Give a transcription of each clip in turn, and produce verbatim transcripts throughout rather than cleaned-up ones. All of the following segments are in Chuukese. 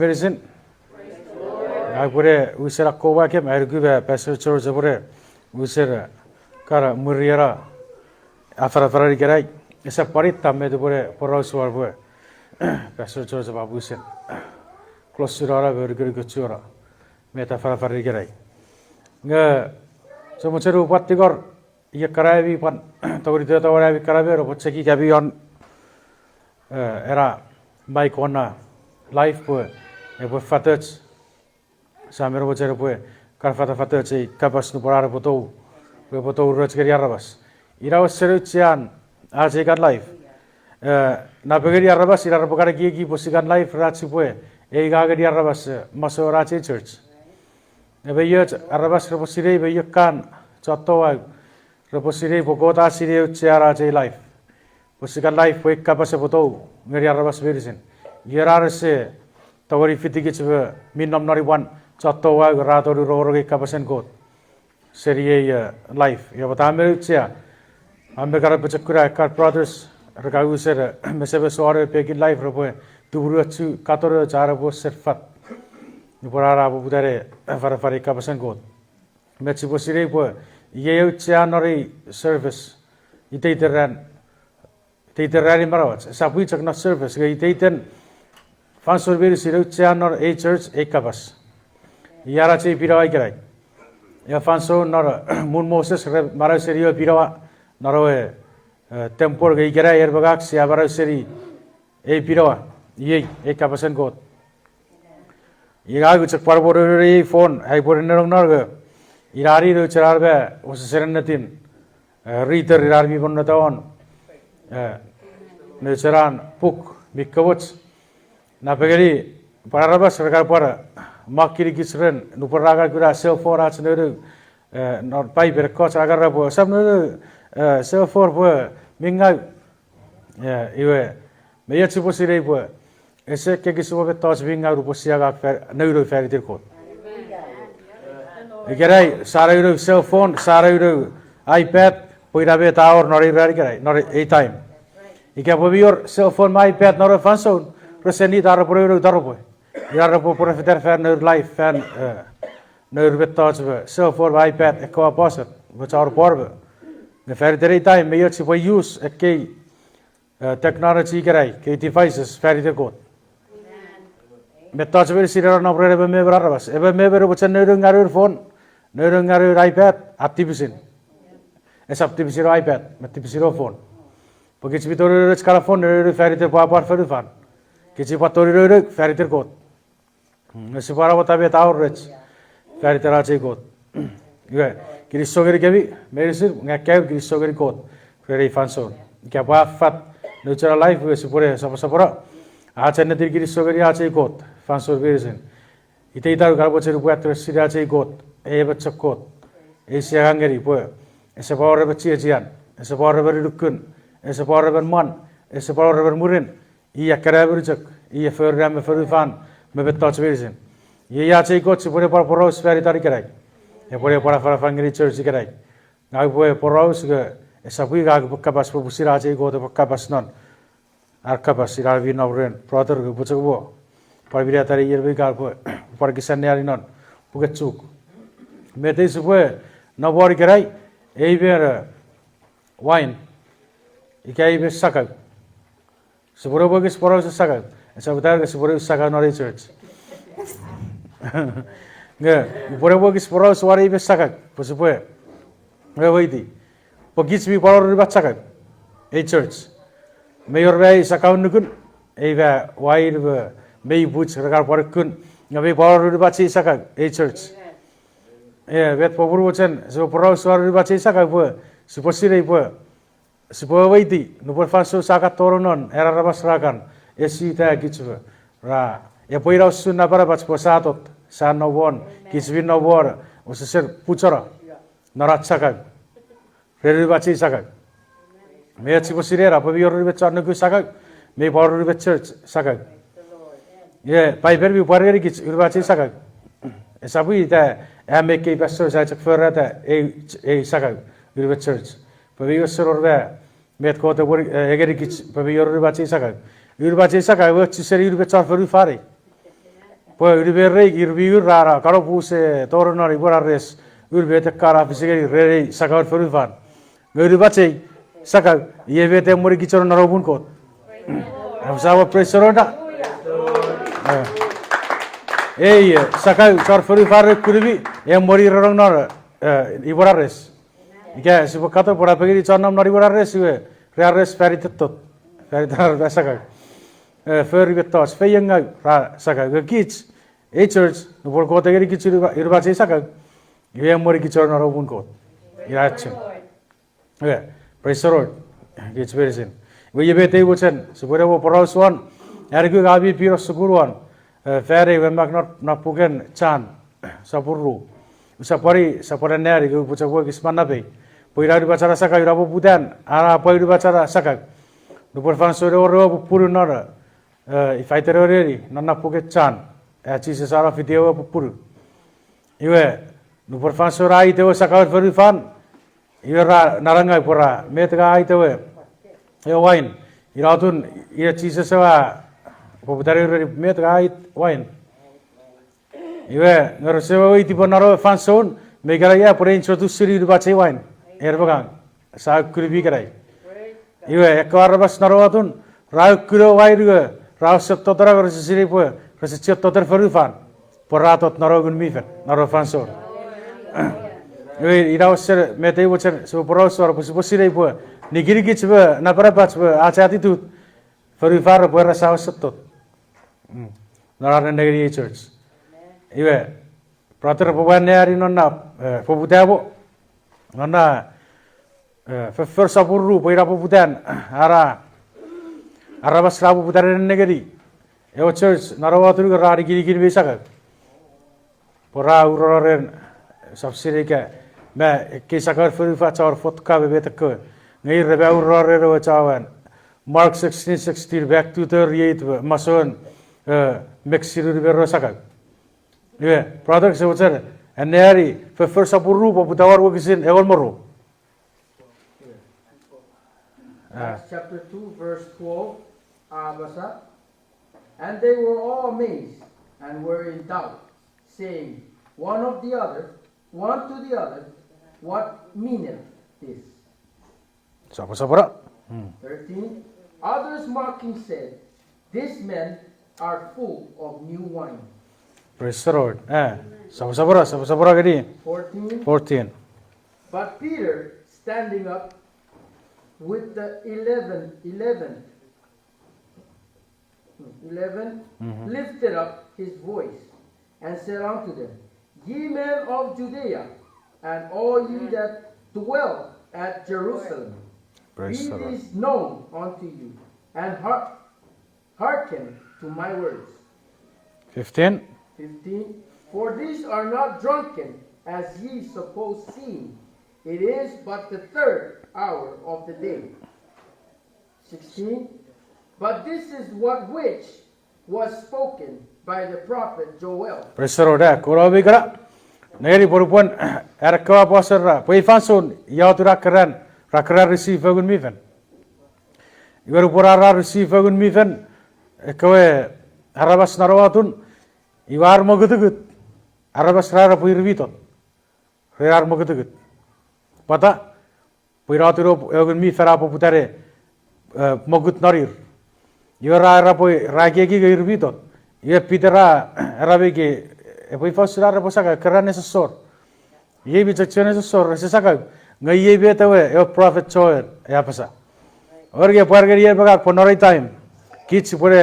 Meinisin, ai upwene wisen akkomwa kem, ai nuku pwe Pastor George epwene wisen, eh, kan mwirieno afanafan ikenai. Esap pwan ita met upwene poraus won pwe Pastor George epwe wisen close-ino me nukunukochuno met afanafan ikenai. Nge, sia mochen upwe tingor, iei kana ami pwan tongeni tota won ami kana me, oupwe cheki ami on, eh, ena mic won ena live pwe epwe fatoch. Sia men mochen epwe kan fatafatoch ei kapas nupwen an epwe tou, pwe epwe tou rech ngeni aramas. Ina wesen auchean ach ei kan live. Eh, napengeni aramas, ina repwe kan ekieki pwe si kan live ren ach sipwe, eh, inga ngeni aramas, eh, masouen ach ei church. Nge me ioch aramas repwe sinei me iokan chon touau repwe sinei pwe Kot a sinei auchean ach ei live. Pwe si kan live pwe ei kapas epwe tou ngeni aramas meinisin. Ion ese tongeni fitikich me mi nom non imwan chon touau ra tongeni rongorong ei kapasen Kot seni ei, eh, live. Ina pwata a men auchea, a men kan apochokuna ekkan brothers re kan wisen, eh, mesemes won ewe pekin live repwe tumunuochu, katonoch ar epwe sen fat nupwen ra poputa ne afanafana ei kapasen Kot. Met sipwe sinei pwe iei auchean non ei service, iteiten ran, iteiten ranin manauach. Esap chok non service, nge iteiten fansoun meinisin auchean non ei church ei kapas. Iei ach ei pinawa ikenai. Ewe fansoun non, muun Moses re manau seni ewe pinawa non ewe, eh, tempel, nge ikenai en me ngang sia manau seni ei pinawa, iei ei kapasen Kot. Iei ngang chok pwan upwe nounou ei phone, ai upwe nennong non, nge ina nouch ena me wesesen ennetin, eh, reader ina mi monnota won, eh, nouch ena puk mi komoch. Napengeni pwan aramas re kan pwan mak ngenikich ren nupwen ra kan kuna cell phone ach nounou, eh, non Paipen, ekkoch ra kan era pwe esap nounou, eh, cell phone pwe mi ngau. Eh, iwe, me ioch sipwe sinei pwe ese ekkis we mettoch mi ngau nupwen sia kan fa-, nounou fan iten Kot. Ikenai sia nounou cell phone, sia nounou iPad, pwe ina met a wor non ei ran ikenai, non ei time. Ika pwe mi wor cell phone me iPad non ei fansoun, rese need ar repwe nounou taropwe. Ina repwe pworefetan fan nour life, fan, eh, nour mettoch me cell phone me iPad ekkewe aposel me chon pwon me. Nge fan iten ei time me ioch sipwe use ekkei, eh, technology ikenai, kei devices fan iten Kot. Mettoch meinisin ina nom ren emon me emon aramas. Emon me emon epwe chok nounou ngeni nour phone, nounou ngeni nour iPad, a tipisin. Esap tipisin ewe iPad me tipisin ewe phone. Pwe kich mi tongeni nounou nouch kana phone ne nounou fan iten pwapwan fonufan. Kich mi pwan tongeni nounou fan iten Kot. Mm, nge sipwe namwot met a wor rech fan iten ach ei Kot. Iwe, kinisou ngenikemi meinisin, nge akkaewin kinisou ngeni Kot ren ei fansoun. Ika pwe a fat nouch ena live, iwe sipwene soposopono ach ennetin kinisou ngeni ach ei Kot fansoun meinisin. Iteitan ua kan mochen upwe address-ini ach ei Kot, ei emon chok Kot, ei sia kan ngeni pwe ese pwan wor emon chiechian, ese pwan wor emon nukun, ese pwan wor emon mwan, ese pwan wor emon mwirin, i akkanaemon chok, i a fori nang me fonufan me mettoch meinisin. Iei ach ei Kot sipwene pwan poraus fan itan ikenai. Epwene pwan afanafan ngeni church ikenai. Ngang upwe poraus nge esap ngang upwe kapas pwe pwisin ach ei Kot epwe kapas non ar kapas ina mi nom ren brother nge upwe chok mo pwan minatani ier me ikan pwe pwan kisan neani non puken Chuuk. Met ei sipwe nom won ikenai, ei me, eh, wain, ika ei me sakau. Sipwene pwan ekis porausen sakau. Esap ita nge sipwene use sakau non ei church. Nge upwene pwan ekis poraus won ei me sakau pwe sipwe weweiti pwe kich mi pwan wor unumach sakau ei church. Mei wor me ei sakau nukun, ei me wain me, mei puch re kan pwan nukun, nge mei pwan wor unumach ei sakau ei church. E, met popun mochen sipwe poraus won unumach ei sakau pwe sipwe sinei pwe sipwe weweiti nupwen fansoun sia kan tonong non, ena aramas ra kan esita kich me ra, epwe ina usun napanapach pwe sia tot, sia nom won, kich mi nom won, wesesen puchono non ach sakau ren unumach ei sakau. Me ach sipwe sinei ena pwe mi wor unumach chon nuku sakau, mei pwan wor unumach church sakau. Iwe Paipen mi pwar ngenikich unumach ei sakau. Esap ita am ekkei pastor sia chok forata ei, ei sakau, unumach church. Pwe mei wesen wor me met Kot epwe, eh, ngenikich pwe mei wor unumach ei sakau. Unumach ei sakau ewe ochu seni unumach chon fonufan ei. Pwe unumei rei ir mi ur ra, ra kanopus e tonong non imwen ar res, un met ekkan a fis ngeni ren ei sakaun fonufan. Nge unumach ei sakau, iei met a emweni kichon non opun Kot. Apasa pwe praise the Lord. Ei sakau chon fonufan re kunumi, emweni ronong non imwen ar res. Ika sipwe katon pwe napengeni chon nom non imwen ar res iwe, re ar res fan iten tot, fan iten ar sakau. Fori mettoch feiengau ra sakau. Nge kich, ei church, nupwen Kot a ngeni kich unumach ei sakau, iwe emweni kichon non opun Kot. Ina chok. Praise the Lord. Kich meinisin. Iwe iei met ei mochen sipwe ne mo poraus won, anikuk ami pino sukun won, fan ei we mak non puken Jon, sopun ru. Usap pwari, usap pwan anneani, nge upwe chok wekis manapei. Pwe ina unumach na sakau, ina poputan, ana pwe unumach na sakau. Nupwen fansoun ewe, ewe pupunu non, ifa iten ewe neni non na puken Jon, a Jises a no fiti ewe pupunu. Iwe, nupwen fansoun a it ewe sakaun fonufan, iwe ra nanangau pwe ra, met nge a it ewe, ewe wain. Ina atun, ina Jises ewe a, poputani reni met nge a it wain. Iwe, nge rese weweiti pwe non ewe fansoun, me ikana ia pwe ne introduce-ini unumach ei wain. En me ngang, sa ukkunu mi ikenai. Iwe, ekkewe aramas non ewe atun, ra ukkunu ewe wain iwe, ra osetoto nge rese sinei pwe, rese chiwen toten fonufan. Pwe ra tot non ewe Ngun mi Fel, non ewe fansoun. Iwe, ina wesen met ei mochen sipwe poraus won pwe sipwe sinei pwe, nikinikich me napanapach me ach attitude, fonufan repwe era sa wesen tot. Non ar nennengeni ei church. Iwe, brother, pwe ua anneani non na, poputamo, non na, Foffor sopun ru, pwe ina poputan, ara, aramas ra poputa ne nennengeni ewe church non ewe atun nge ra nikinikin mei sakau. Pwe ra urono ren, sap sinei ika, me ekkei sakaun fonufan chon vodka me met ekkewe. Nge ir ra urono ren ewe chon, Mark sixteen sixteen, back to thirty-eight, masouen, mixin unumei ewe sakau. Iwe, brother, kese mochen anneani Foffor sopun ru, poputa won wokisin engon me ru. Acts chapter two, verse twelve, a apasa, and they were all amazed and were in doubt, saying one of the other, one to the other, what meaneth this? Sopwosopwora. Thirteen, others mocking said, these men are full of new wine. Praise the Lord. Eh, sopwosopwora, sopwosopwora kedi. Fourteen, fourteen. But Peter, standing up with the eleven, eleven, eleven, lifted up his voice and said unto them, ye men of Judea, and all ye that dwell at Jerusalem, be this known unto you, and hear-, hearken to my words. Fifteen. Fifteen. For these are not drunken, as ye suppose, seeing it is but the third hour of the day. Sixteen. But this is what which was spoken by the prophet Joel. Praise the Lord, eh, kona mi kana. Nengeni pwe nupwen, ar kewe apostle ra, pwe ei fansoun, ia otun ra keran, ra keran receive ewe Ngun mi Fel. Iwe nupwen ra receive ewe Ngun mi Fel, ekkewe aramas non ewe atun, iwe ar mokutukut, aramas ra era pwe ir mi tot. Ren ar mokutukut. Pwata, pwe ina otun ewe Ngun mi Fel a poputa ne, mokut non ir. Iwe ra era pwe ra ekieki nge ir mi tot. Iwe Peter a, era me ikei, epwe ifa usun ar repwe sakau, keran nesosor. Iei mi chok chiwen nesosor, rese sakau. Nge iei met ewe, ewe prophet Joel, e apasa. Orge pwar ngeni en me ngang pwe non ei time, kich sipwe ne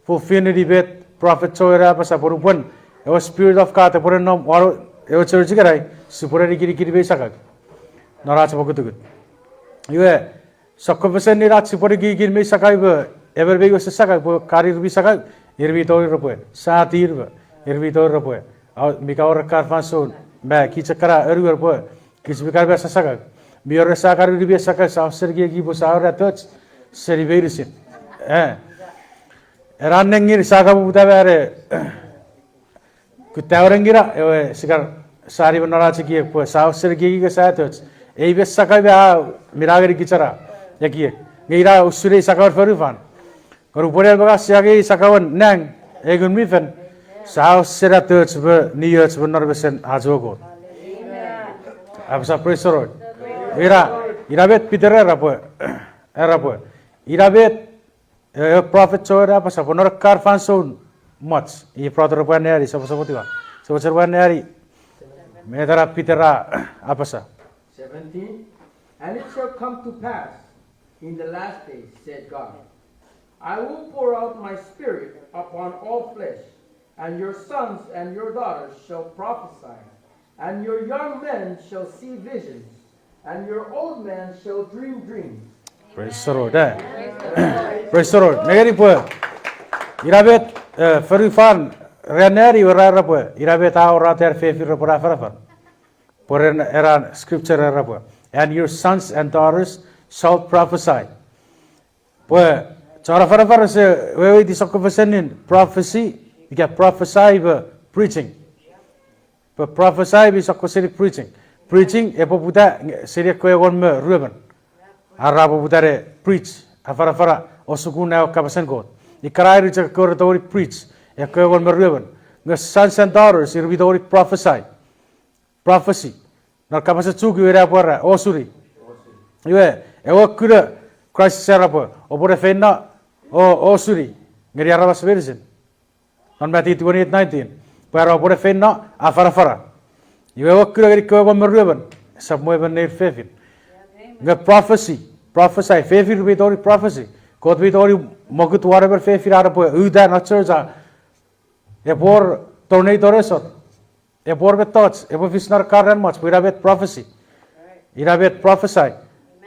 fulfill-ini met prophet Joel a apasa pwe nupwen ewe Spirit of God epwe ne nom won ewe church ikenai, sipwe ne nikinikin mei sakau non ach mokutukut. Iwe, sokkofesen ach sipwe nikinikin mei sakau pwe emon mei wesen sakau pwe kan ir mi sakau, ir mi tongeni repwe sa tir pwe, ir mi tongeni repwe, mi kan wor ekkan fansoun me kich ekkana anuon pwe kich mi kan mei sakau. Mi wor sa kan unumi sakau, sa wesen ekieki pwe sa wor atoch seni meinisin. Eh, ena nengin sa kan poputa me ne kutta ewe nengina, ewe sikar sani me non ach ekiek pwe sa wesen ekieki nge sa atoch. Ei mei sakau me a mina ngeni kich ena ekiek. Nge ina usun ei sakauen fonufan. Nge nupwen en me ngang sia angei sakauen nang, ei Ngun mi Fel, Sia ausening och me nioch me non mesen ach we Kot. Apasa praise the Lord. Ina, ina met Peter era pwe, era pwe, ina met, eh, prophet Joel a apasa pwe non ekkan fansoun mwach, i prophet repwe anneani, sopwosopwotiwan. Sopwosopwotiwan anneani, met ena Peter a apasa. Seventeen, and it shall come to pass in the last days, said God, I will pour out my spirit upon all flesh, and your sons and your daughters shall prophesy, and your young men shall see visions, and your old men shall dream dreams. Praise the Lord, eh? Praise the Lord. Nengeni pwe, ina met, eh, fonufan ra anneani iwe ra era pwe, ina met a wor ach fefin repwe afanafan. Pwe ren ena scripture era pwe, and your sons and daughters shall prophesy. Pwe chon afanafan rese weweiti sokkofesenin prophecy, ika prophesy pwe preaching. Pwe prophecy mi sokko seni preaching. Preaching epwe poputa seni ekkewe engon me ruemon. Ar repwe poputa ne preach, afanafana, osukuna ewe kapasen Kot. Ikkana ir chok ekkewe re tongeni preach, ekkewe engon me ruemon. Nge sons and daughters, ir mi tongeni prophesy. Prophecy. Non kapasen Chuuk iwe ina pwara, osuni. Iwe, ewe kuna Kraist a era pwe, oupwe ne feino, o, osuni. Ngeni aramas meinisin. Non Matthew twenty-eight nineteen. Pwe era oupwe ne feino, afanafana. Iwe ewe kuna ngeni ekkewe engon me ruemon, esap mwo emon neir fefin. Nge prophecy, prophesy, fefin mi tongeni prophecy. Kot mi tongeni mokut won emon fefin an epwe uta non church a, epwe wor tornado esot. Epwe wor mettoch epwe fis non ekkan ran mwach, pwe ina met prophecy. Ina met prophesy.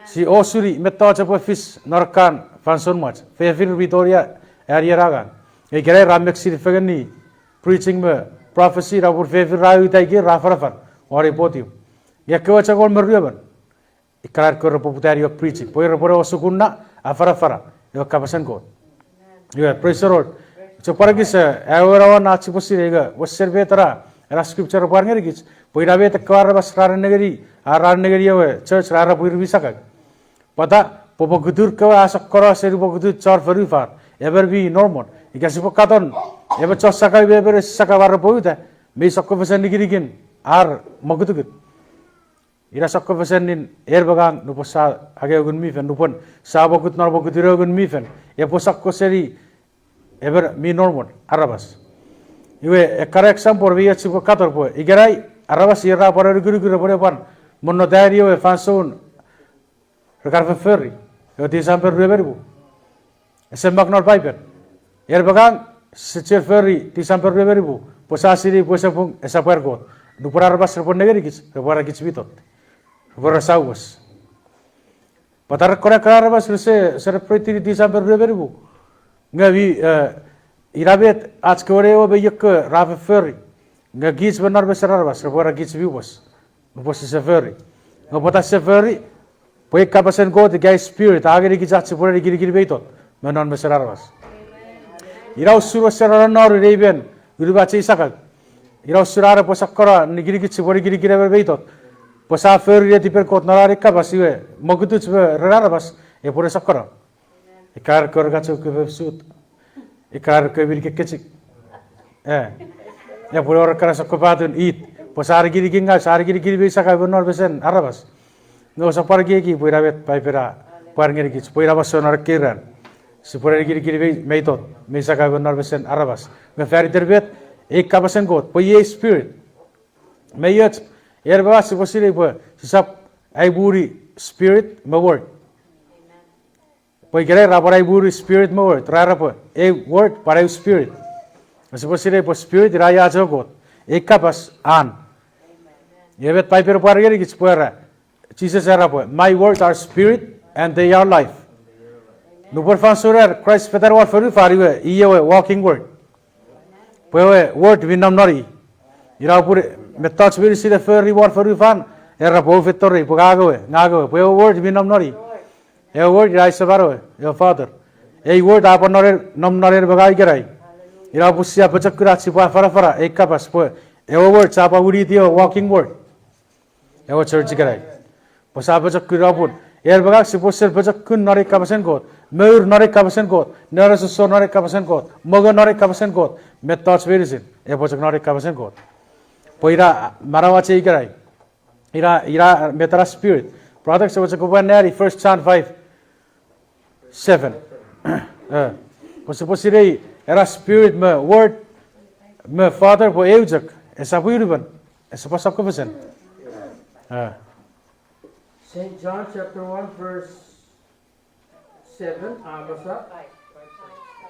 Si osuni mettoch epwe fis non ekkan fansoun mwach. Fefin mi tongeni a, ani ena angang. Nge ikenai ra mix-ini fengeni preaching me prophecy, ina pun fefin ra uta ika ra afanafan won ei podium. Nge ekkewe chok engon me ruemon, ikkana ekkewe repwe poputa ne preaching, pwe repwe ne osukuna, afanafana ewe kapasen Kot. Iwe, praise the Lord. Chok pwan ekis, eh, awewe won ach sipwe sinei nge wesen met ena, ena scripture pwar ngenikich, pwe ina met ekkewe aramas ra nengeni, a ra nengeni ewe church ra era pwe ir mi sakau. Pwata, pwe pwokutur kewe a sokkono seni pwokutur chon fonufan, emon mi normal. Ika sipwe katon, emon chon sakau me emon ese sakau ar repwe uta, mi sokkofesen nikinikin ar mokutukut. Ina sokkofesenin en me ngang nupwen sia angei ewe Ngun mi Fel, nupwen sia mokut non mokutun ewe Ngun mi Fel, epwe sokko seni emon mi normal aramas. Iwe, ekkana example mi och sipwe katon pwe ikenai aramas ir ra pwan anukunuk repwe ne pwan monnota ngeni ewe fansoun re kan fofori ewe December rue me nimu. Ese mak non Paipen. En me ngang, sise chuen fori December rue me nimu, pwe sia sinei pwe ese pung, esap an Kot. Nupwen aramas repwe nengenikich, repwe era kich mi tot. Repwe era saupwes. Pwata re kon ekkana aramas rese celebrate-ini December rue me nimu? Nge mi, eh, ina met ach kewe newo me iok ra fofori. Nge kich me non mesen aramas repwe era kich mi wes nupwen sise fori. Nge pwata sise fori? Pwe ei kapasen Kot ika ei Spirit a ngenikich ach sipwe ne nikinikin mi tot me non mesen aramas. Ina usun wesen nonnon ei men unumach ei sakau. Ina usun an epwe sokkono nikinikich sipwe nikinikin emon mi tot. Pwe sia fori netipen Kot non an ei kapas iwe mokutuch me ren aramas epwe ne sokkono. Ika ar kewe re kachou kefefisut. Ika ar kewe mi nikekechik. Eh. Epwe wor ekkana sokkopatun it. Pwe sia nikinikin ngau, sia nikinikin mi sakau me non mesen aramas. Nge ousap pwan ekieki pwe ina met Paipen a pwar ngenikich pwe ina masoun non ekkei ran. Sipwe ne nikinikin mi, mi tot, mi sakau me non mesen aramas. Nge fan iten met, ei kapasen Kot, pwe iei Spirit. Me och, en me ngang sipwe sinei pwe sisap aimuni Spirit me Word. Pwe ikenai ra pwan aimuni Spirit me Word, ra era pwe ei Word pwan eu Spirit. Nge sipwe sinei pwe Spirit ina i ach ewe Kot. Ei kapas an. Iwe met Paipen pwar ngenikich pwe era, Jises era pwe, My words are spirit and they are life. Nupwen fansoun an Kraist fetan won fonufan iwe, i ewe walking word. Pwe ewe word mi nom non i. Ina pun mettoch meinisin e fori won fonufan, era pwe, Ou feito rei, pwe ngang ewe, ngang ewe, pwe ewe word mi nom non i. Ewe word ina i Seman we, ewe Father. Ei word a pwan non, nom non en me ngang ikenai. Ina pun sia pochokun ach sipwe afanafana ei kapas pwe ewe word sia pwan winiti ewe walking word. Ewe church ikenai. Pwe sia pochokun, ina pun en me ngang sipwe sen pochokun non ei kapasen Kot, mour non ei kapasen Kot, nenesossor non ei kapasen Kot, mongo non ei kapasen Kot. mettoch meinisin epwe chok non ei kapasen Kot. Pwe ina manauach ikenai. Ina, ina met ena spirit. Brothers, epwe chok kopwe anneani First John five, seven. Eh, pwe sipwe sinei ena spirit me word me father pwe eu chok. Esap unumon. Esap sokkofesen. Eh. Saint John chapter one, verse seven, a apasa.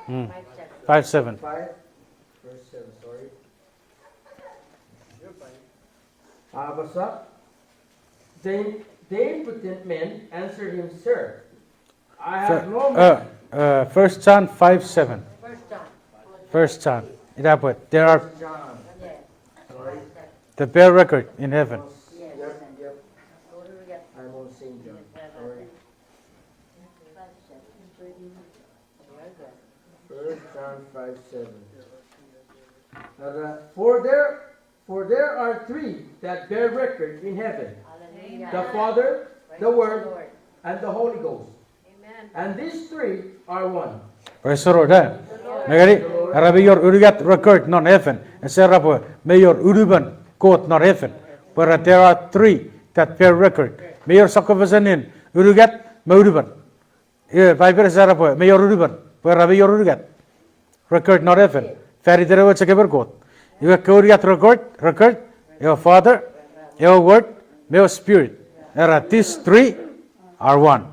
Mm. Five, seven. Five, verse seven, sorry. A apasa, the, the impotent man answered him, Sir, I have no man. Uh, uh, First John five seven. First John. First John. Ina pwe, there are John. Sorry. The bear record in heaven. Yep, yep. I'm on Saint John. Sorry. First John five seven. Uh, for there, for there are three that bear record in heaven. Hallelujah. The Father, the Word, and the Holy Ghost. Amen. And these three are one. Praise the Lord, eh? Nengeni, era mei wor unungat record non heaven. Ese era pwe mei wor unumon Kot non heaven. Pwe era there are three that bear record. Mei wor sokkofesenin unungat me unumon. Iwe, Bible ese era pwe mei wor unumon, pwe era mei wor unungat record non heaven fan iten ewe chok emon Kot. Iwe, ekkewe unungat record, record, ewe Father, ewe Word, me ewe Spirit. Era, these three are one.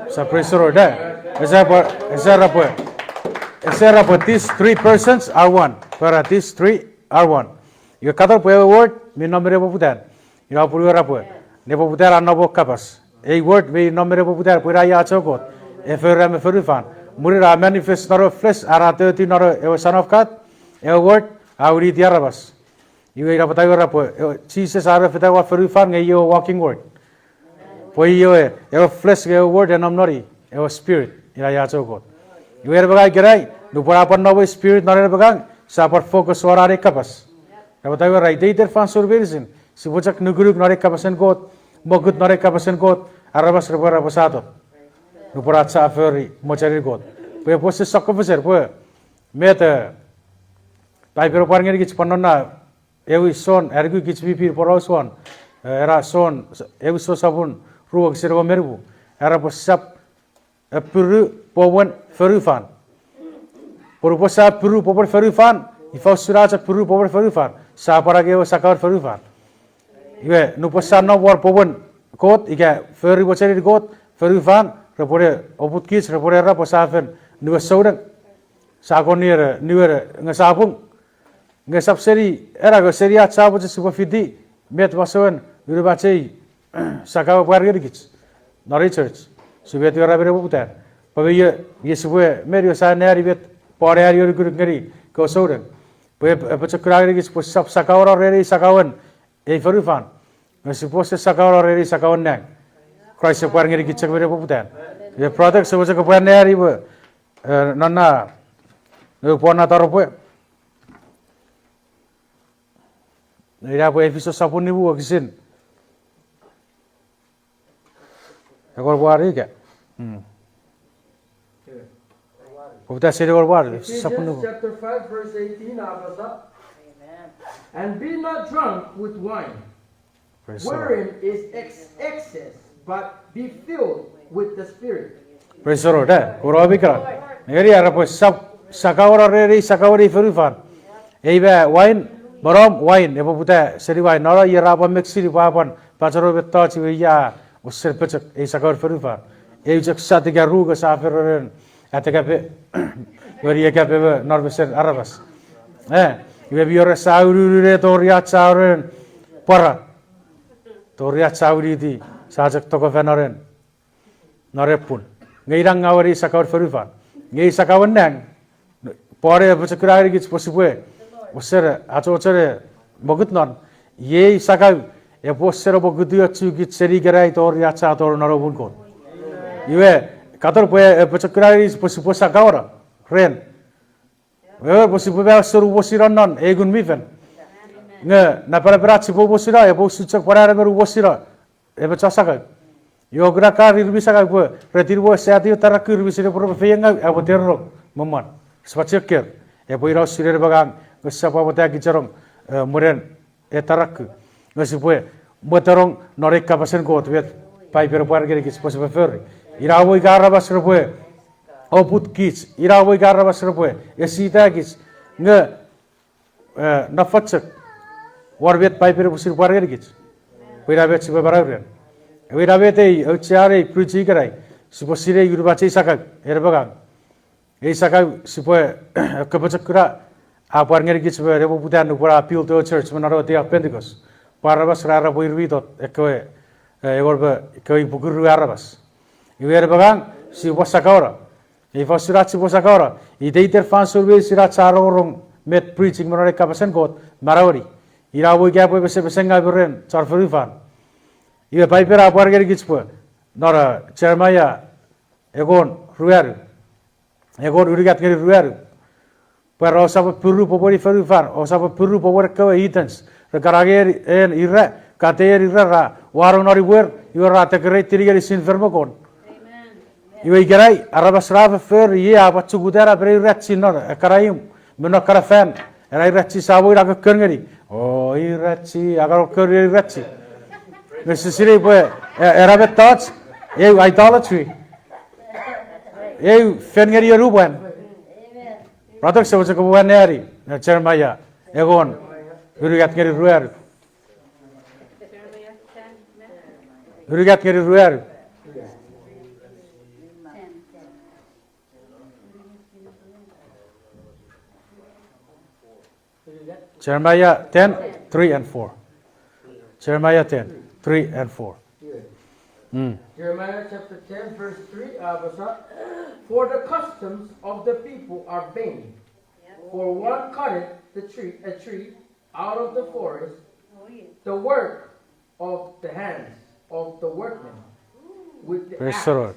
So praise the Lord, eh? Ese pwe, ese era pwe, ese era pwe these three persons are one. Pwe era, these three are one. Iwe, katon pwe ewe Word mi nom me nepoputan. Ina pun era pwe nepoputan a nom o kapas. Ei Word mi nom me nepoputan pwe ina i a chok Kot. E fori me fonufan. Mwirin a manifest non ewe flesh, a ra toti non ewe Son of God, ewe Word, a winiti aramas. Iwe ina pwata era pwe, ewe, Jises a no feta won fonufan nge i ewe walking Word. Pwe i ewe, ewe flesh nge ewe Word e nom non i, ewe Spirit, ina i a chok Kot. Iwe en me ngang ikenai, nupwen a pwan nom ewe Spirit non en me ngang, sia pwan focus won an ei kapas. Ina pwata era iteiten fansoun meinisin, sipwe chok nukunuk non ei kapasen Kot, mokut non ei kapasen Kot, aramas repwe era pwe sia tot. Nupwen ach sia fori mochenin Kot. Pwe epwe se sokkofesen, pwe met, eh, Paipen a pwar ngenikich pwan non na ewe Son, a nuku kich mi pin poraus won, eh, ena Son, ewe Son sopun ruu wokisin engon me nimu. Era pwe sap, eh, apiru pomwen fonufan. Pwe nupwen sia apiru pomwen fonufan, ifa usun ach apiru pomwen fonufan? Sia pwan angei ewe sakauen fonufan. Iwe, nupwen sia nom won pomwen Kot, ika fori mochenin Kot, fonufan, repwene oput kich, repwene era pwe sia fen niwin souneng. Sia kon niwin, niwin nge sia pung. Nge sap seni, ena nge seni ach sia mochen sipwe fiti, met masouen, unumach ei sakawe pwar ngenikich non ei church. Sipwe met we ra mene poputan. Pwe me ie, ie sipwe meni we sia anneani met pwan eani onukunuk ngeni kewe souneng. Pwe ep-, epwe chok kuna ngenikich pwe sap sakauno ren ei sakauen ei fonufan. Nge sipwe se sakauno ren ei sakauen nang. Kraist epwe pwar ngenikich chok mene poputan. Ie brother, sipwe chok pwan anneani pwe, eh, non na, ne pwan na taropwe. Ina pwe Efisos sopun nimu wokisin engon me wanu ika. Hmm. Poputa seni engon me wanu, Ephesians sopun nimu. Chapter five, verse eighteen, a apasa, and be not drunk with wine, praise the Lord, wherein is ex-, excess, but be filled with the Spirit. Praise the Lord, eh? Kuro mi kena. Nengeni, era pwe sap-, sakauno ren ei sakauen ei fonufan. Ei me wain, monom wain, epwe poputa seni wain. Nono ie ra pwan mixini pwe a pwan pacheno mettoch iwe ia, osen pochok ei sakauen fonufan. Eu chok sat ika ru nge sia fen ren atekape, ngeni ekape me non mesen aramas. Eh, iwe mi wor sia ununune tori ach sia ren pwara. Tori ach sia winiti, sia chok tokofan non, non ei pun. Nge ina ngawen ei sakauen fonufan. Nge ei sakauen nang, pwan epwe chok kuna ngenikich pwe sipwe, osen, achocho ne mokut non. Iei sakau, epwe osen mokut iochukich seni ikenai tori ach sia tori non ewe muun Kot. Iwe, katon pwe epwe chok kuna ngenikich pwe sipwe sakauno ren. Wewen pwe sipwe mano seni uwosino non ei Ngun mi Fel. Nge napanapen ach sipwe uwosino, epwe usun chok pwan an emon uwosino emon chon sakau. Iwe kuna kan ir mi sakau pwe, re tin we sati we taraku ir mi sinei pwe repwe feiengau, epwe terok, me mwan. Sipwe chok ker. Epwe ina usun en me ngang, nge sisap pwapwa ta kich ronong, eh, mwirin, eh, taraku. Nge sipwe mwetenong non ei kapasen Kot met Paipen a pwar ngenikich pwe sipwe fori. Ina mwo ika aramas repwe oput kich, ina mwo ika aramas repwe esita kich, nge, eh, nafachok won met Paipen epwe sinei pwar ngenikich. Pwe ina met sipwe manau ren. Ewe ina met ei, auchean ei preaching ikenai, sipwe sinei unumach ei sakau, en me ngang. Ei sakau sipwe, eh, kapasen kuna, a pwar ngenikich me nepoputan nupwen a build ewe church me non ewe day of Pentecost. Pwe aramas ra era pwe ir mi tot ekkewe, eh, engon me ekkewe ipuku ru aramas. Iwe en me ngang, sipwe sakauno. Ifa usun ach sipwe sakauno? Iteiten fansoun meinisin ach sa rongorong met preaching me non ei kapasen Kot, manaueni. Ina mwo ika epwe pesepesen ngang me ren chon fonufan. Iwe Paipen a pwar ngenikich pwe, non, eh, Jeremaia engon ruanu, engon unungat ngeni ruanu, pwe ra ousap puru popun fonufan, ousap puru popun ekkewe heathens, re kan angei en ira, katein ira ra wanong non imwer, iwe ra decorate-ini ngeni silver me gold. Iwe ikenai aramas ra fofori, iei a pwan chukuta ena pene irachi non ekkana imw me non ekkana fan. Ena irachi sa mwo ina kokkon ngeni. O irachi, a kan kokkon ngeni irachi. Nge sise sinei pwe, eh, ena mettoch, eu idolatry, eu fen ngeni anu pwan. Ratok, sipwe chok pwan anneani, eh, Jeremaia engon, unungat ngeni ruanu. Unungat ngeni ruanu. Jeremiah ten, three and four. Jeremiah ten, three and four. Mm. Jeremiah chapter ten, verse three, uh, verse, uh, for the customs of the people are vain. For one cutteth the tree, a tree out of the forest, the work of the hands of the workmen, with the Praise the axe. Lord.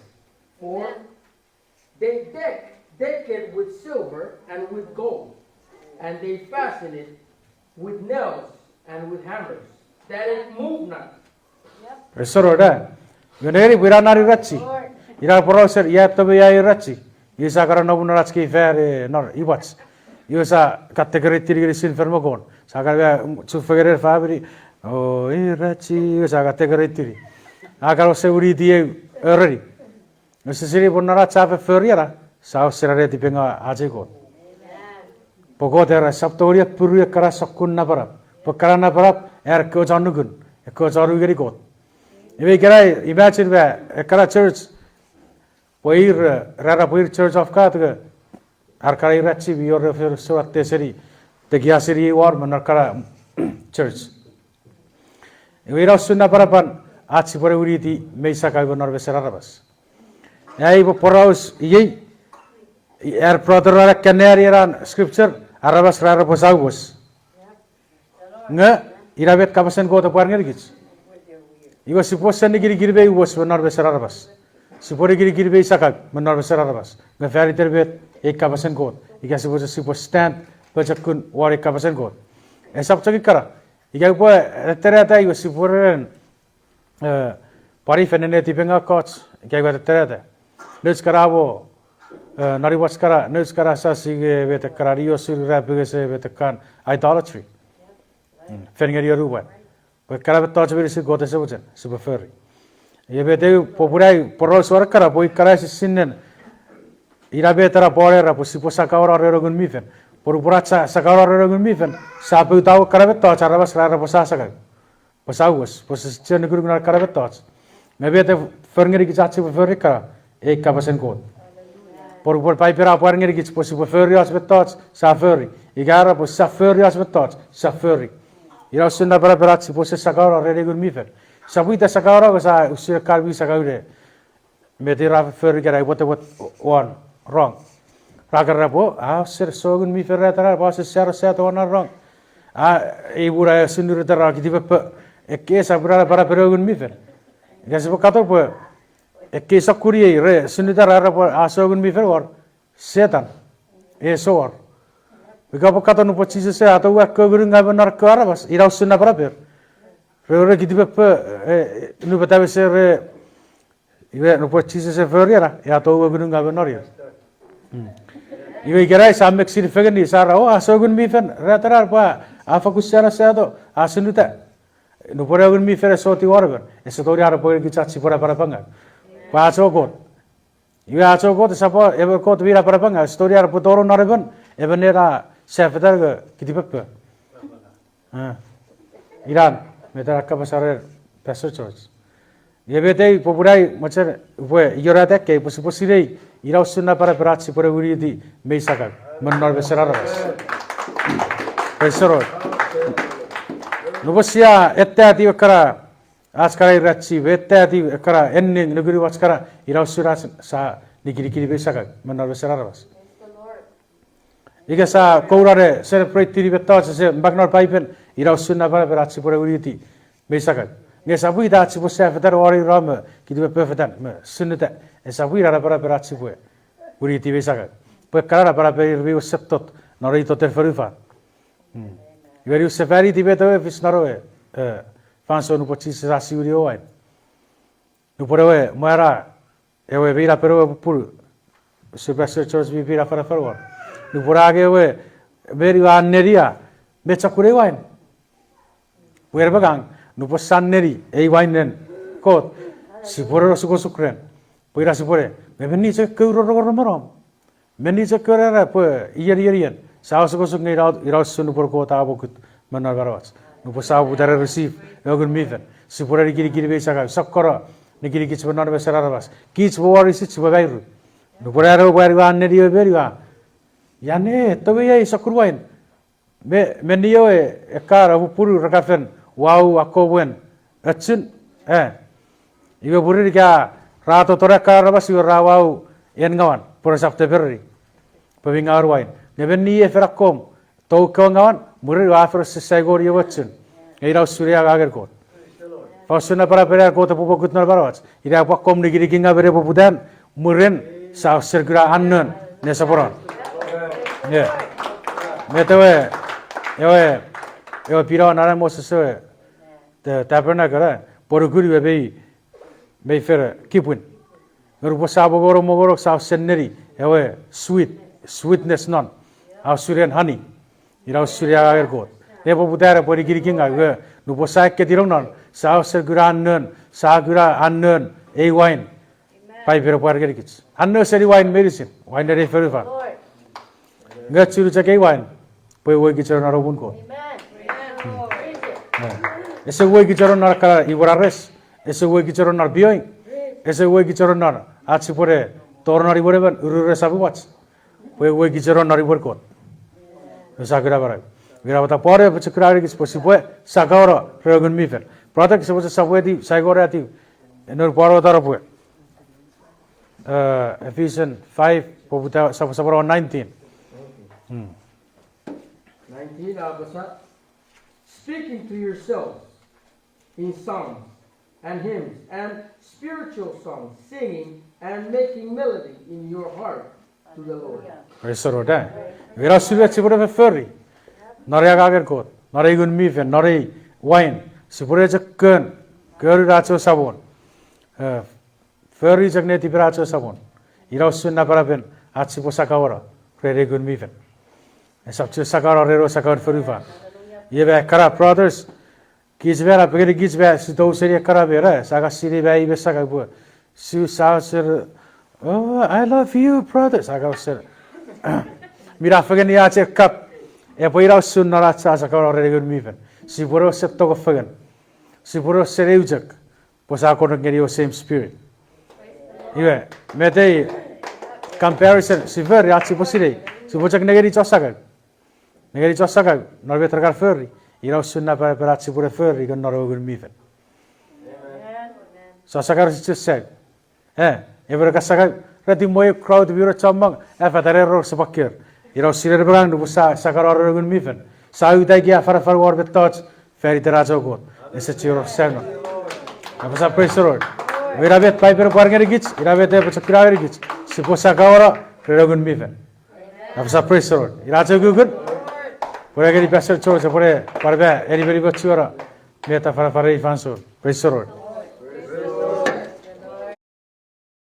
For they deck, deck it with silver and with gold, and they fasten it with nails and with hammers, that it move not. Praise the Lord, eh? Iwe nengeni pwe ina non irachi. Ina porausen ia tome ia irachi. Iwe sa kan nom non ach kei fan, eh, non imwach. Iwe sa kan decorate-ini ngeni silver me gold. Sa kan, eh, chufengen famini. O irachi, iwe sa kan decorate-ini. A kan ose winiti eu ereni. Nge sise sinei pwe non ach sa fori ena, sa usun ena netipengaw ach ei Kot. Pwe Kot era, esap tongeni appiru ekkana sokkun napanap. Pwe ekkana napanap, ar ekkewe chon nukun, ekkewe chon u ngeni Kot. Iwe ikenai, imagine pwe ekkana church, pwe ir, eh, ra era pwe ir Church of God, nge ar kana irachi mi wor ewe foffor seni, tekia seni ei ward me non ekkana church. Iwe ina usun napanapan ach sipwe ne winiti mei sakau me non mesen aramas. Ai upwe poraus iei, ar brother ra kan anneani ena scripture, aramas ra era pwe sa uwos. Nge, ina met kapasen Kot a pwar ngenikich. Iwe sipwe sen nikinikin mei uwos me non mesen aramas. Sipwe nikinikin mei sakau me non mesen aramas. Nge fan iten met ei kapasen Kot, ika sipwe, sipwe stand pochokun won ei kapasen Kot. Esap chok ikkana. Ika upwe tettenata iwe sipwe ren, eh, pwan fen netipengaw ekkoch, ika upwe tettenata. Nouch kana mo, eh, non imwach kana, nouch kana sa sinei met ekkana niosun ra pengese met ekkan idolatry. Mm, fen ngeni anu pwan. Pwe ekkana mettoch meinisin Kot ese mochen sipwe fori. Iwe met eu, popun ai poraus won ekkana, pwe ikkana esisinnen, ina met ena Paul era pwe sipwe sakauno ren ewe Ngun mi Fel. Pwe nupwen ach sa, sakauno ren ewe Ngun mi Fel, sa poutau ekkana mettoch aramas ra era pwe sa sakau. Pwe sa uwos, pwe sise chuen nukunuk non ekkana mettoch. Nge met e for ngenikich ach sipwe fori ekkana, ei kapasen Kot. Pwe nupwen Paipen a pwar ngenikich pwe sipwe fori och mettoch, sa fori. Ika era pwe sa fori och mettoch, sa fori. Ina usun napanapen ach sipwe sen sakauno ren ewe Ngun mi Fel. Sa pwita sakauno nge sa usun ekkan mi sakau ne met ra fori kana epwetepwet won rong. Ra kan era pwe, a, ese, ese Ngun mi Fel ra tara, pwe ese, ese, ese won rong. A, ei muna ese nureta ra kitipepe, ekkei esap ina napanapen ewe Ngun mi Fel. Ika sipwe katon pwe, ekkei sokkun iei re, ese nureta ra era pwe ese Ngun mi Fel wor, Setan. Ese wor. Ika pwe katon nupwen Jises a tou ekkewe ngunungaw me non ekkewe aramas, ina usun napanaper. Re, re kitipepe, eh, nupwen ta meser, eh, iwe nupwen Jises e fori ena, a tou ewe ngunungaw me non ir. Mm. Iwe ikenai sa mek sinei fengeni, sa ra, o, a sou Ngun mi Fel, ra tenar pwe a fokkun sanasato, a sunuta. Nupwen ewe Ngun mi Fel ese oti won emon, ese tongeni an epwe ngenikich ach sipwe napanapangau. Pwe ach ewe Kot. Iwe ach ewe Kot esap emon Kot mi napanapangau, ese tongeni an epwe tonong non emon, emon ena safetan nge kitipepe. Inan, met ena kapas are Pastor George. Iwe met ei popun ai mochen upwe iorata kei pwe sipwe sinei ina usun napanapen ach sipwe ne winiti mei sakau me non mesen aramas. Praise the Lord. Nupwen sia ettatiw ekkana ach kana irachi, me ettatiw ekkana enning nukunuk ach kana, ina usun ach sa nikinikini mei sakau me non mesen aramas. Ika sa kouno ne celebrate-ini mettoch ese mak non Paipen, ina usun napanapen ach sipwe ne winiti mei sakau. Nge esap ita ach sipwe safetan won ira me kitipepe fetan me sunuta, esap ina napanapen ach sipwe winiti mei sakau. Pwe ekkana napanapen ir mi wesen tot non ei toten fonufan. Iwe niwin sefaniti met ewe fis non ewe fansoun nupwen Jises a siwini ewe wain. Nupwen ewe mwan, ewe mi napen ewe pupunu, usun Pastor George mi pin afanafan won, nupwen a angei ewe meni, a nenia, me chok kunei wain. Pwe en me ngang, nupwen sa neni ei wainen Kot, sipwe ne osukosuk ren. Pwe ina sipwe ne, nge menni chok ekkewe rongorong me nom. Menni chok ekkewe ra pwe ien, ien, ien. Sa osukosuk nge ina, ina usun nupwen Kot a mokut me non manauach. Nupwen sa poputa ne receive ewe Ngun mi Fel, sipwe ne nikinikini mei sakau, sokkono nikinikich me non mesen aramas. Kich me wor isich sipwe mairu. Nupwen an ewe mwan a neni ewe meni, a, ia ne tongei ei sokkun wain? Me, menni ewe ekkan pupunu ra kan fen wau akkomwen ochun, e. Iwe mwirin ika ra totona ekkan aramas iwe ra wau en ngawan pwe resap tepereni pwe mi ngawen wain. Nge menni e fen akkom tou ekkewe ngawan, mwirin iwe a fen sesai ngeni ewe ochun. Nge ina usun ei angangen Kot. Fa usun napanapen an Kot epwe mokut non manauach? Ina epwe akkom nikinikingaw me nepoputan, mwirin sa usun kuna annon ne soponon. Met ewe, ewe, ewe pinawan an Moses ewe tabernacle, e, pwe nukun iwe mei, mei fen kipwin. Nge nupwen sa mongonong, mongonong, sa usun neni ewe sweet, sweetness non, a usun en honey. Ina usun ei angangen Kot. Nepoputan epwe nikinikingaw, nge nupwen sa ekketinong non, sa usun kuna annon, sa kuna annon ei wain. Paipen epwe ar ngenikich annon seni wain meinisin, wain non ei fonufan. Nge churi chok ei wain pwe uweikich non anomon Kot. Ese uweikich non ekkana imwen ares, ese uweikich non pioing, ese uweikich non ach sipwe ne tonong non imwen emon urure sapiwach. Pwe uweikich non imwen Kot. Sa kuna manau. Ina pwata Paul a apochokuna ngenikich pwe sipwe sakauno ren ewe Ngun mi Fel. Brother, kese mochen sopwetiw, saingono atiw non pwano taropwe. Ephesians five, poputa, sap-, sapwara nineteen. Nineteen, a apasa, speaking to yourselves in psalms and hymns and spiritual songs, singing and making melody in your heart to the Lord. Praise the Lord, e. Ina usun met sipwe ne fori non ei angangen Kot, non ei Ngun mi Fel, non ei wain, sipwe ne chok kon, konun ach ewe Samon. E, fori chok netipen ach ewe Samon. Ina usun napanapen ach sipwe sakauno ren ei Ngun mi Fel. Esap chok sakauno ren ewe sakaun fonufan. Iwe ekkana brothers, kich me na pengeni kich me si tou seni ekkana me na, sa kan sinei me i me sakau pwe, su sa usun, oh, I love you, brothers. Sa kan usun. Mi na fengeni ach ei kap, epwe ina usun non ach sa sakauno ren ei Ngun mi Fel. Sipwe ne wesen tong fengen. Sipwe ne wesen eu chok. Pwe sa connect ngeni ewe same spirit. Iwe, met ei comparison, si fori ach sipwe sinei, sipwe chok nengeni chon sakau. Nengeni chon sakau non met ra kan fori, ina usun napanapen ach sipwe ne fori ika non ewe Ngun mi Fel. Chon sakau rese chok sau. E, emon ka sakau, ra ti mo eu crowd mi wor chommong, a fata ne rong sepwaker. Ina usun en me ngang nupwen sa sakauno ren ewe Ngun mi Fel, sa uta ika afanafan won mettoch fan iten ach ewe Kot. Ese chuen wor sau non. Apasa praise the Lord. Iwe ina met Paipen epwe ar ngenikich, ina met epwe chok kuna ngenikich, sipwe sakauno ren ewe Ngun mi Fel. Apasa praise the Lord. Ina ach ewe ukukun. Pwe ngeni Pastor George epwe ne pwan ma eni meni mochuno met afanafan ei fansoun. Praise the Lord.